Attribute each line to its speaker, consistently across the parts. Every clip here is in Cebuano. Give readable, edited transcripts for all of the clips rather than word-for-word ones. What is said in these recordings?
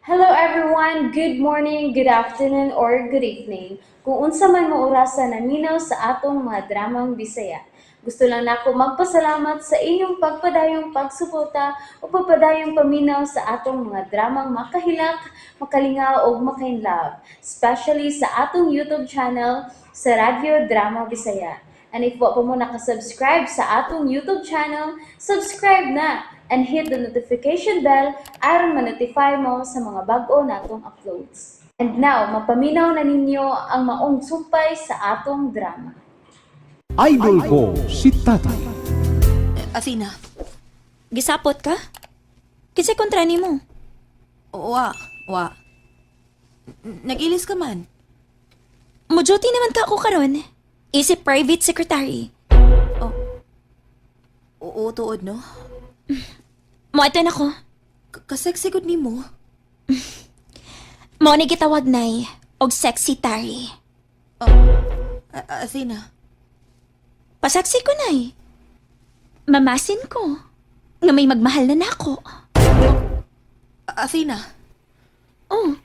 Speaker 1: Hello everyone! Good morning, good afternoon, or good evening. Kung unsa man mo orasa naminaw sa atong mga dramang Bisaya. Gusto lang nako magpasalamat sa inyong pagpadayong pagsuporta o pagpadayong paminaw sa atong mga dramang makahilak, makalingaw ug makainlove, especially sa atong YouTube channel sa Radyo Drama Bisaya. And if wa pa mo nakasubscribe sa atong YouTube channel, subscribe na and hit the notification bell aron ma-notify mo sa mga bag-o natong uploads. And now, mapaminaw na ninyo ang maong sumpay sa atong drama.
Speaker 2: Idol ko si Tatay.
Speaker 3: Athena,
Speaker 4: Gisapot ka? Kinsa kontra nimo?
Speaker 3: wa, wa. Nag-ilis ka man.
Speaker 4: Mo-duty naman ka ako karon. Isip private secretary.
Speaker 3: Oo, tuod, no?
Speaker 4: Moaton ako.
Speaker 3: Kasexy gud nimo.
Speaker 4: Mo ni gitawag nay og sexy tari.
Speaker 3: Athena,
Speaker 4: Pasaksi ko nay. Mamasin ko. Nga may magmahal na nako.
Speaker 3: Athena.
Speaker 4: Oh.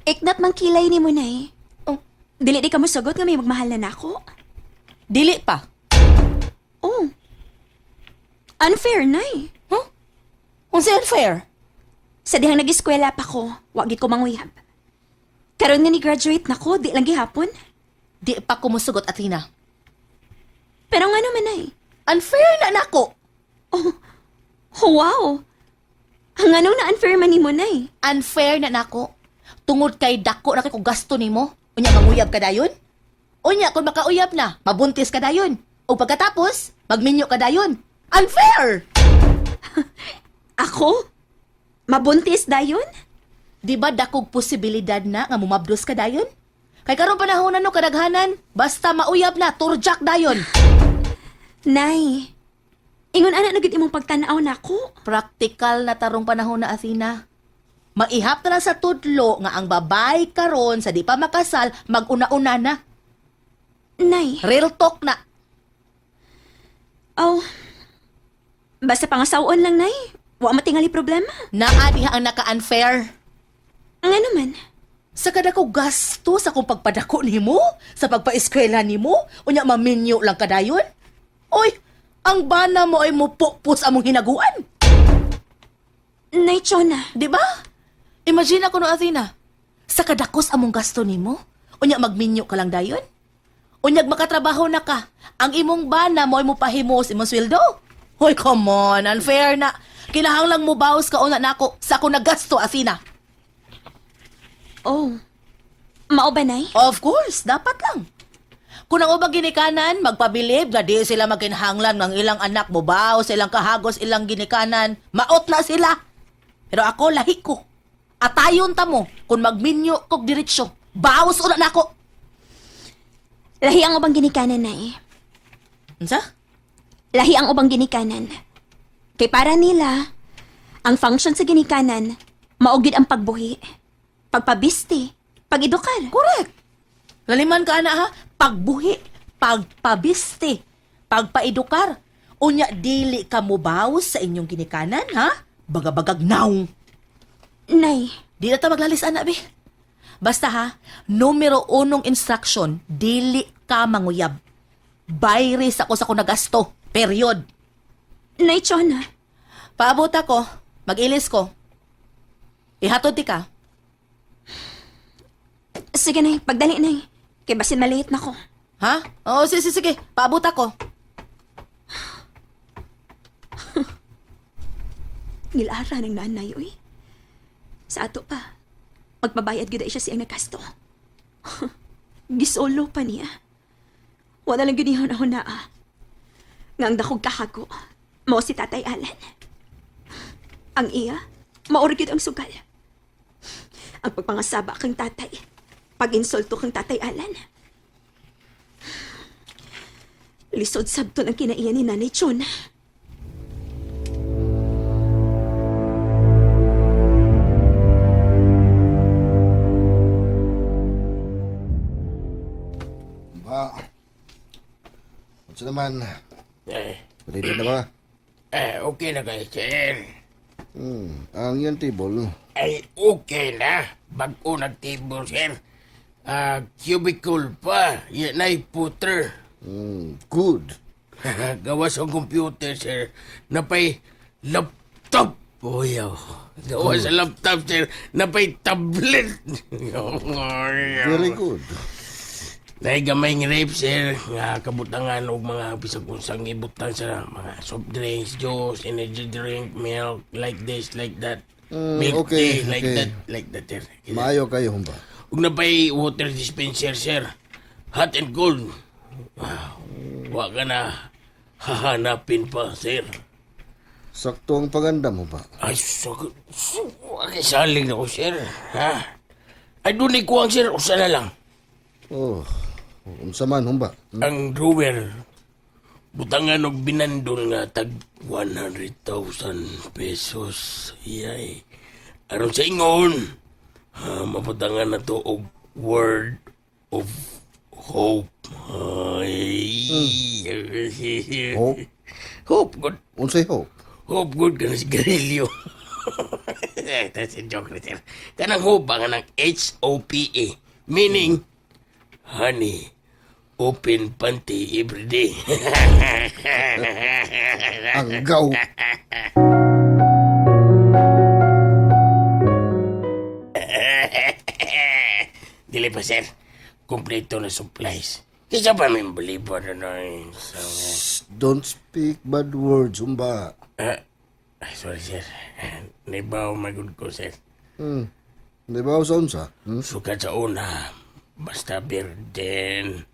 Speaker 4: Iknat mang kilay ni mo nay.
Speaker 3: Oh.
Speaker 4: Dili di ka mosugot nga may magmahal na nako.
Speaker 3: Dili pa.
Speaker 4: Oh. Unfair nay.
Speaker 3: Huh? Unsa unfair?
Speaker 4: Sa dihang nag-eskwela pa ko, wa gid ko manguyab. Karon nga ni-graduate na ko, di lang gihapon.
Speaker 3: Di pa ko mosugot, Athena.
Speaker 4: Pero nga naman ay.
Speaker 3: Unfair na nako.
Speaker 4: Oh, wow! Ang anong na unfair man nimo nay.
Speaker 3: Unfair na nako. Tungod kay dako na kay kog gasto nimo. Unya manguyab ka dayon? Unya kung makauyab na, mabuntis ka dayon. O pagkatapos, magminyo ka dayon. Unfair!
Speaker 4: Ako? Mabuntis dayon?
Speaker 3: Di ba dakog posibilidad na nga mumabdos ka dayon? Kay karon panahon na no kadaghanan, basta mauyab na turjak dayon.
Speaker 4: Nay, ingon ana na gid imong pagtan-aw nako.
Speaker 3: Praktikal na tarong panahon na, Athena. Maihap na lang sa tudlo nga ang babay karon sa di pa makasal maguna-una na.
Speaker 4: Nay,
Speaker 3: Real talk na.
Speaker 4: oh. Basta pangasawon lang nay. Wa matingali problema.
Speaker 3: Naa diha ang naka-unfair.
Speaker 4: Ang ano man?
Speaker 3: Sa kada ko gasto sa kong pagpadako nimo, sa pagpaeskwela nimo, unya maminyo lang kadayon. Oy, ang bana mo ay mupupus among hinaguan.
Speaker 4: Nay Chona,
Speaker 3: Di ba? Imagine ako no, Athena. Sa kadakos among gasto nimo, unya magminyo ka lang dayon. Unyag makatrabaho na ka. Ang imong bana mo ay mupahimos imong sweldo. Hoy, come on, unfair na. Kinahanglang mo bawas ka una nako sa ako nagasto, Athena.
Speaker 4: Oh. Mao ba nay?
Speaker 3: Of course, dapat lang. Kung ang ubang ginikanan, magpabilib nga di sila maginhanglan ng ilang anak mo bawas, ilang kahagos, ilang ginikanan, maot na sila. Pero ako, lahi ko. Atayon ta mo, kung magminyo kog diretsyo, bawas una nako.
Speaker 4: Lahi ang ubang ginikanan nay.
Speaker 3: Unsa?
Speaker 4: Lahi ang ubang ginikanan. Kay para nila, ang function sa ginikanan, maugid ang pagbuhi, pagpabisti, pag-edukar.
Speaker 3: Correct. Laliman ka ana ha, pagbuhi, pagpabiste, pagpaedukar. Unya dili ka mobawas sa inyong ginikanan ha? Bagabagag naong.
Speaker 4: Nay,
Speaker 3: Di na ta maglalis, ana, be. Basta ha, numero unong instruction, dili ka manguyab. Bayris ako sa kung nagasto. Period.
Speaker 4: Nay Chona,
Speaker 3: Paabot ako, mag-ilis ko. Ihatod ti ka.
Speaker 4: Sige nay, pagdali nay. Kay basin maliit na ko.
Speaker 3: Ha? Oo, sige, sige, sige. Paabot ako.
Speaker 4: Nilara ng nanay, uy. Sa ato pa, magbabayad gyud ay siya siyang nagasto. Gisolo pa niya. Wala lang gyud na ah. Nga ang dakog kahago, mao si Tatay Alan. Ang iya, maor gyud ang sugal. Ang pagpangasaba kang tatay, pag-insulto kang Tatay Alan. Lisod sabton ang kinaiya ni Nanay Chona.
Speaker 5: Ba? Unsa naman?
Speaker 6: Eh,
Speaker 5: Ready na ba?
Speaker 6: eh, okay na kay sir.
Speaker 5: Ang iyang table.
Speaker 6: Ay, okay na. Bago nag-table, sir. Ah, cubicle pa. Yan ay puter.
Speaker 5: Good.
Speaker 6: Gawas ang computer, sir. Napay laptop. Uyaw. Gawas sa laptop, sir. Napay tablet.
Speaker 5: Very good.
Speaker 6: Dahil gamay ng rape, sir, nga kabutangan og mga bisag unsang ibutang sa mga soft drinks, juice, energy drink, milk, like this, like that. Milk
Speaker 5: okay,
Speaker 6: tea, like
Speaker 5: okay.
Speaker 6: that, like that, sir.
Speaker 5: Maayo kayo humba.
Speaker 6: Ug napay water dispenser, sir. Hot and cold. Wow. Wa ka na hahanapin pa, sir.
Speaker 5: Sakto ang paganda mo ba?
Speaker 6: Ay, sakit. Ay, salig na ko, sir. Ha? Ay, doon kuwang, sir. Usa na lang.
Speaker 5: Oh, unsa man humba?
Speaker 6: Ang drawer, butangan og binandol nga tag 100,000 pesos. Yay. Aron sa ingon, ha, mabutangan na to og word of hope. Ay.
Speaker 5: Hope?
Speaker 6: Hope good.
Speaker 5: Unsay hope?
Speaker 6: Hope good ka na sigarilyo. That's a joke, sir. Kanang hope ba nga ng H-O-P-E. Meaning, honey, open panty every day.
Speaker 5: Ang gaw.
Speaker 6: Dili pa, sir. Kompleto na supplies. Kisa pa may balibo na na. So,
Speaker 5: Don't speak bad words humba.
Speaker 6: Ay, sorry, sir. Naibaw magud ko, sir.
Speaker 5: Di ba sa unsa?
Speaker 6: Sukat sa una, basta birden,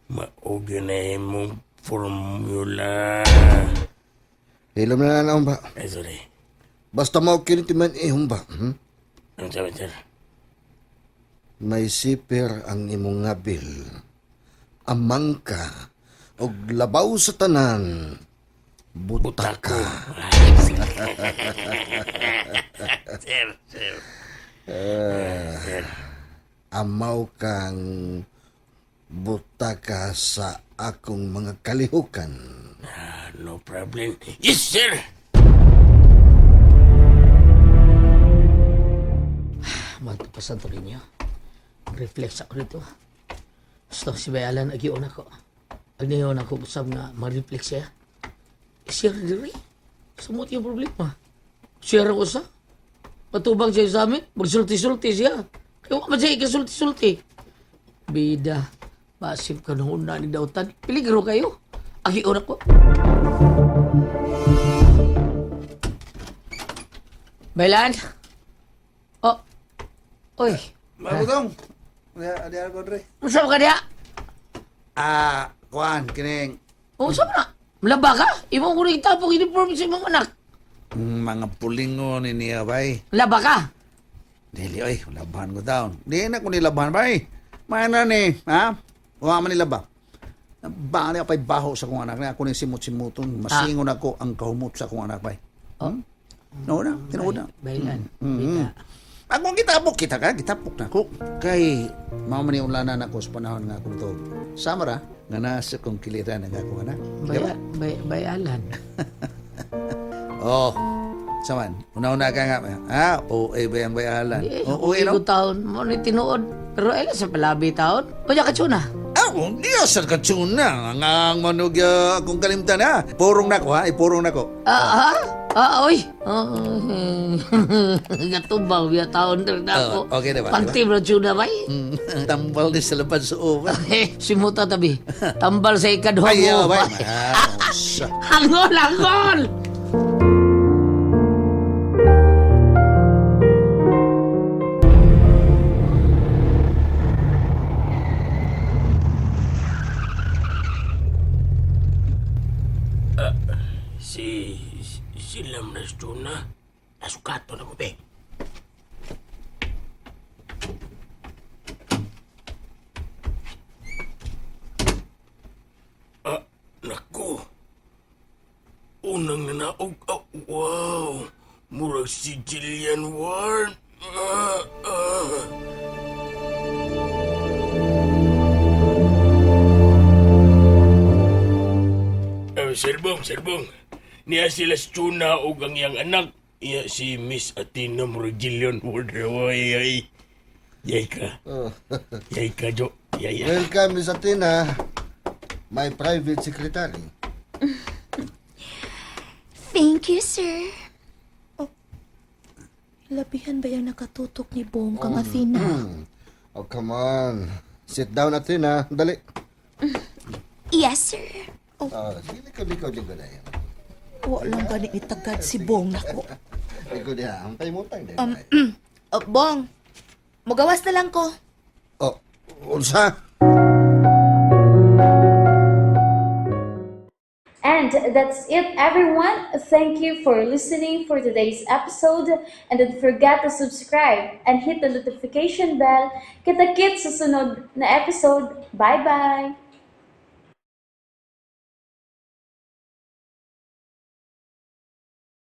Speaker 6: maugyo na imong formula.
Speaker 5: Hilom na na humba.
Speaker 6: Ay, sorry.
Speaker 5: Basta mao kini timan eh humba.
Speaker 6: Ano sabi, sir?
Speaker 5: May siper ang imong ngabil. Amang ka og labaw sa tanan. Buta
Speaker 6: Butako.
Speaker 5: ka.
Speaker 6: Sir, sir. Sir.
Speaker 5: Amaw kang buta ka sa akong mga kalihukan.
Speaker 6: Ah, no problem. Yes, sir!
Speaker 7: Magpasan to ninyo. Reflex ako nito. Basta si Bayalan, agiyon ako. Agniyon ako usab nga ma-reflex siya. Siya diri. Sumot yung problema. Siya ra usa. Patubang siya sa amin. Magsulti-sulti siya. Kaya wa man siya ikasulti-sulti. Bida. Basip ka nung una ni Dautan. Peligro kayo. Agiyon ako. Baylan? Oh. Oy.
Speaker 8: Magutong. Di ko dre.
Speaker 7: Unsa ka diha?
Speaker 8: Ah, kuan kining
Speaker 7: Unsa man na? Malaba ka? Imo ko rin tapok uniform sa imong anak.
Speaker 8: mga pulingo ni niya bay.
Speaker 7: Laba ka?
Speaker 8: Dili oy, labahan ko taon. Di na ko nilabahan bay. May na ni, ha? Wa man nilaba. Bani apay baho sa kong anak. Ako ni simot-simuton. Masingon ako ang kahumot sa kong anak bay.
Speaker 7: Oh.
Speaker 8: No na, tinuod na.
Speaker 7: Baylan. Bida.
Speaker 8: Akong gitapok kita ka, gitapok na ko. Kay mao man ni ulanan ako sa panahon nga akong to. Samara nga nasa kong kiliran ang akong anak. Di ba?
Speaker 7: Bayalan.
Speaker 8: Oh, saman. Una-una ka nga. Ha? O, eh, bayang bayalan.
Speaker 7: Eh,
Speaker 8: O, eh,
Speaker 7: ko
Speaker 8: no?
Speaker 7: taon mo ni tinuod. Pero ay sa palabi taon. Kanya ka tsuna.
Speaker 8: Ah, oh, di asal ka tsuna. Ang ang manog akong kalimtan, ha? Purong na ko, ha? Ipurong na ko.
Speaker 7: Ah, ah, ah, oy. Gatubang biya taon rin ako.
Speaker 8: Oh, okay na ba?
Speaker 7: Panty bro tsuna bay.
Speaker 8: Tambal ni sa labas sa uwan.
Speaker 7: Eh, simuta tabi. Tambal sa ikadwa
Speaker 8: Ay,
Speaker 7: mo.
Speaker 8: oh, bay. Ah, usa.
Speaker 7: Hangol, hangol!
Speaker 6: Si... Si Lam na. Nasukato na ko, be. Ah, naku. Unang nanaog. Ah, wow. Murag si Jillian Ward. Ah, ah. Eh, Sirbong, Sirbong. Niya sila si Chuna og ang iyang anak. Iya si Miss Athena Murgilion Ward. Ay, ay. Yay ka.
Speaker 5: Oh.
Speaker 6: Yay ka, Jo. Yay.
Speaker 5: Welcome, Miss Athena. My private secretary.
Speaker 4: Thank you, sir.
Speaker 3: Labihan ba yung nakatutok ni Bong kang Athena?
Speaker 5: Oh, come on. Sit down, Athena. Dali.
Speaker 4: Yes, sir.
Speaker 5: Oh, sige, likod, likod, likod. Ay.
Speaker 3: Wa lang gani ni tagad si Bong nako.
Speaker 5: Likod diha. Ang paimutang din.
Speaker 3: Oh, Bong, mugawas na lang ko.
Speaker 5: Oh, unsa?
Speaker 1: And that's it, everyone. Thank you for listening for today's episode. And don't forget to subscribe and hit the notification bell. Kita-kits sa sunod na episode. Bye-bye!